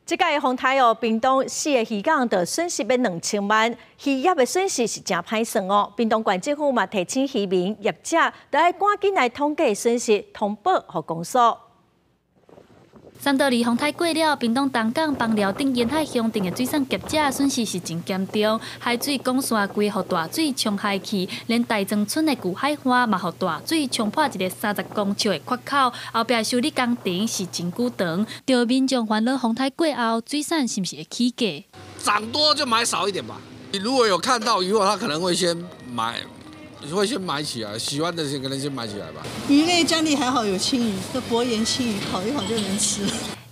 這擺風颱哦，屏東四个漁港就損失欲2000萬，漁業的損失是誠歹算哦。屏東縣政府嘛提醒漁民業者，著愛趕緊來統計損失，通報予公所。3到2風颱過了，屏東東港、枋寮等沿海鄉鎮的水產業者損失是真嚴重，海水管線規予大水沖海去，連大莊村的舊海岸嘛予大水沖破一个30公尺的缺口，後壁修理工程是真久長，著民眾煩惱風颱過後，水產是毋是會起價？漲多就買少一點吧。你如果有看到魚貨，他可能會先買。會先買起來，喜歡的先可能先買起來吧。魚類家裡還好有鯖魚，這薄鹽鯖魚烤一烤就能吃。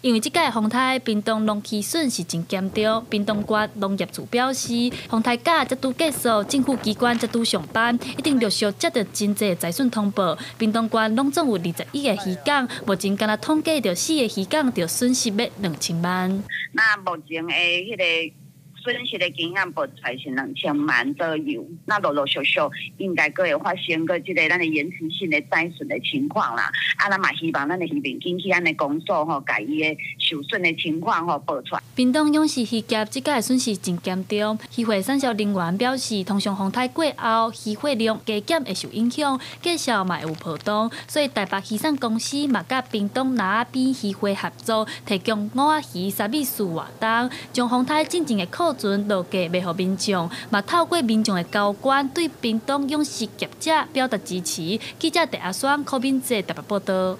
因為這擺風颱，屏東農漁損是真嚴重。屏東縣農業處表示，風颱假才拄結束，政府機關才拄上班，一定陸續接著真濟災損通報。屏東縣攏總有21個漁港，目前干焦統計著四個漁港就損失欲2000萬。那目前的彼个損失的金額報出來是2000萬左右，那陸陸續續應該閣會發生閣這个咱的延遲性的災損的情況啦。啊，咱嘛希望咱的漁民緊去咱的公所吼，共伊的受損的情況吼報出來。屏東養殖漁業這擺損失真嚴重，漁會產銷人員表示，通常風颱過後，漁獲量加減會受影響，價數嘛會有波動，所以台北漁產公司嘛佮屏東蜊仔邊漁會合作，提供五仔魚三米四活動，將風颱進前的庫存落價賣予民眾，嘛透過民眾的交關，對屏東養殖業者表達支持。記者鄭阿雙、柯敏哲台北報導。